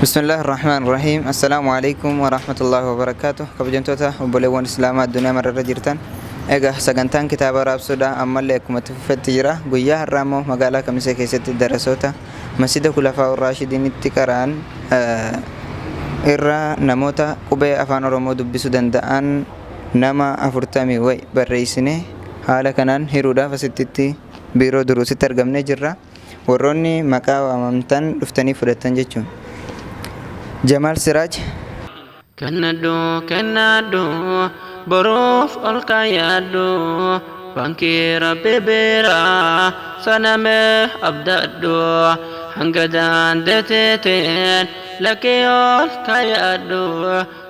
Bismillaahi Rahmaan Rahiim. Assalaamu Aleykum Warahmatullaahi Wabarakaatuh. Kabajamtoota obboleewwan Islaamaa addunyaa mararra jirtan. Egaa sagantaan kitaaba raabsuudha ammallee akkuma itti fufetti jira. Guyyaa har'aa immoo magaalaa Kamisee keessatti darasoota Masjida Kulafaa Raashidiinitti qara'an irraa namoota qubee afaan Oromoo dubbisuu danda'an nama 40 wayi barreessine haala kanaan hiruudhaaf asittitti biiroo duruusitti argamnee jirra. Warroonni maqaa waamamtan dhuftanii fudhattan jechuun. Jamaal Siraaj. Kennadhu kennadhu boruuf ol kaayadhu baankii rabbi bira sanamee abdadhu hanga daandeetiin lakkii ol kaayadhu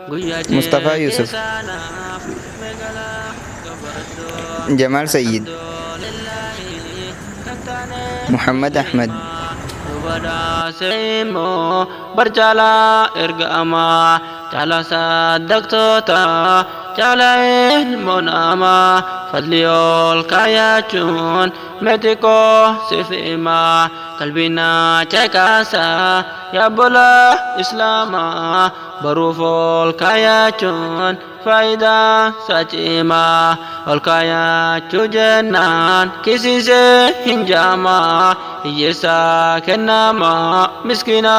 guyyaa Mustafaa Yusuf. sanaaf meeqalaa qabadhu Jamaal Sayyid. Muhammad Ahmad. Badhaasee immoo barcaalaa ergama caalaa saddaqtoota caalaa ilmoo namaa fadli ol kaayachuun meexiqoo siif hima qalbiina caqasa yaabbola islaamaa baruuf ol kaayachuun faayidaa isaa cimaa ol kaayachuu jennaan kisiisee hin jaamaa hiyyeessaa kennamaa miskiina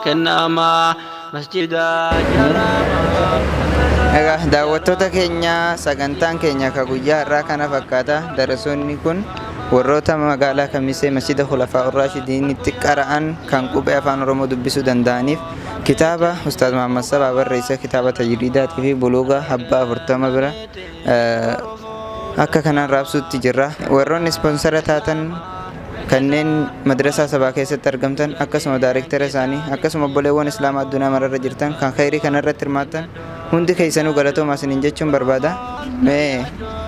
kennamaa masjida jaaramaa. Egaa daawwattoota keenya, sagantaan keenya ka guyyaa har'aa kana fakkaata. Darasoonni kun warroota magaalaa Kamisee Masjida Khulafaa Urraashidiinitti qara'an kan qubee afaan Oromoo dubbisuu danda'aniif kitaaba Ustaaz Muhammad Sabaa barreesse kitaaba tajriidaatii fi buluuga abbaa 40 bira akka kanaan raabsuutti jirra. Warroonni ispoonsara taatan kanneen madrasaa sabaa keessatti argamtan akkasuma daarektara isaanii akkasuma obboleewwan islaamaa addunyaa mararra jirtan kan khayrii kanarratti hirmaattan hundi keessanuu galatoomaa isiniin jechuun barbaada. Mee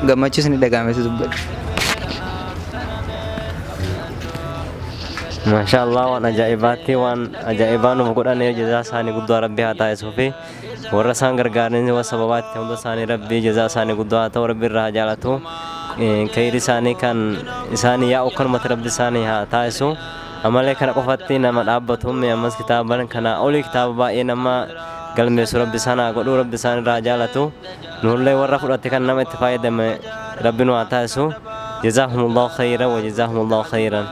gammachuu isin dhaga'ametu dubbadhu. Maashaa Allah, waan ajaa'ibaatti, waan ajaa'ibaa nuuf godhanii jazaa isaanii guddaa rabbi haa taasisuu fi warra isaan gargaaranii waan sababaatti hunda isaanii rabbi jazaa isaanii guddaa haa ta'u, rabbi irraa haa jaalatu, kayri isaanii kan isaanii yaa'u kanumatti rabbi isaanii haa taasisu. Amalee kana qofatti nama dhaabbatu ammas kitaaba kana olii kitaaba baay'ee nama galmeessu rabbi isaan haa godhu, rabbi isaan irraa haa jaalatu, nullee warra fudhate kan nama itti fayyadame rabbi nu haa taasisu. Jazaahumullahu khayran wa jazaahumullahu khayran.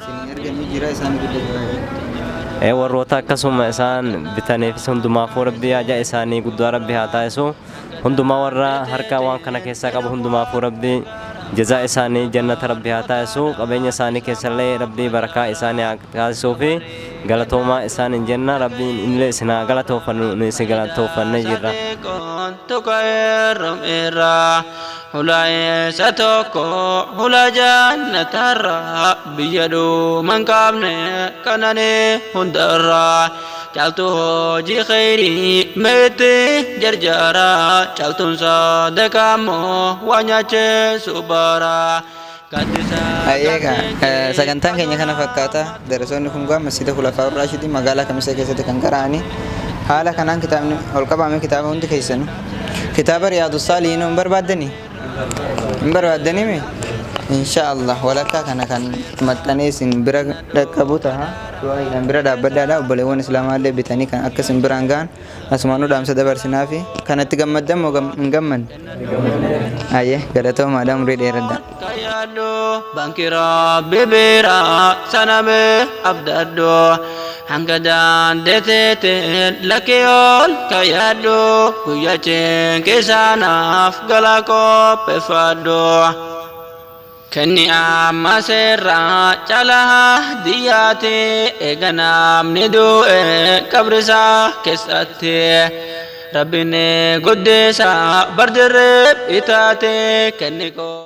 Isin arganii jira isaan guddatu. Warroota akkasuma isaan bitaniifis hundumaafuu rabbi haja isaanii guddaa rabbi haa taasisu. Hundumaa warra harka waan kana keessaa qabu hundumaafuu rabbi jazaa isaanii jannata rabbi haa taasisu, qabeenya isaanii keessallee rabbi barakaa isaanii haa taasisuu fi galatoomaa isaan hin jenna. Rabbiin illee isin haa galatoofannu, nu isin galatoofannee jirra. Tuqeerram irraa hulaa isa tokko hulaa jannatarraa biyya dhuman qabne kananii hundarraa caaltu hojii khayrii meetti jarjara caaltuun sadaqaammoo waa nyaachisu bara. Egaa sagantaan keenya kana fakkaata. Darasoonni kun gaa Masjida Khulafaa Raashidii magaalaa Kamisee keessatti kan qara'anii haala kanaan kitaabni ol qabame kitaaba hundi keessanu. Kitaaba Riyaadu Saalihiin hin barbaaddanii? Hin barbaaddanii mi? Insha Allah walakkaa kana kan maxxanee isin bira dhaqqabu ta'a. Du'aayiidhaan bira dhaabbadhaadha. Obboleewwan Islaamaa illee bitanii kan akka isin biraan ga'an asumaanuu dhaamsa dabarsinaafi. Kanatti gammaddan moo hin gammanne? Ayyee, galatoomaadha, umurii dheeradha. Kayaadhu baankii rabbi bira saname abdadhu hanga daandeetiin lakkii ol kayaadhu guyyaa cinqii sanaaf gala qopheeffadhu. Kenni amma seerraa caalaa diyyaati eega namni du'e qabrisaa keessatti rabbiin guddisa bardirree itaate kenni koo.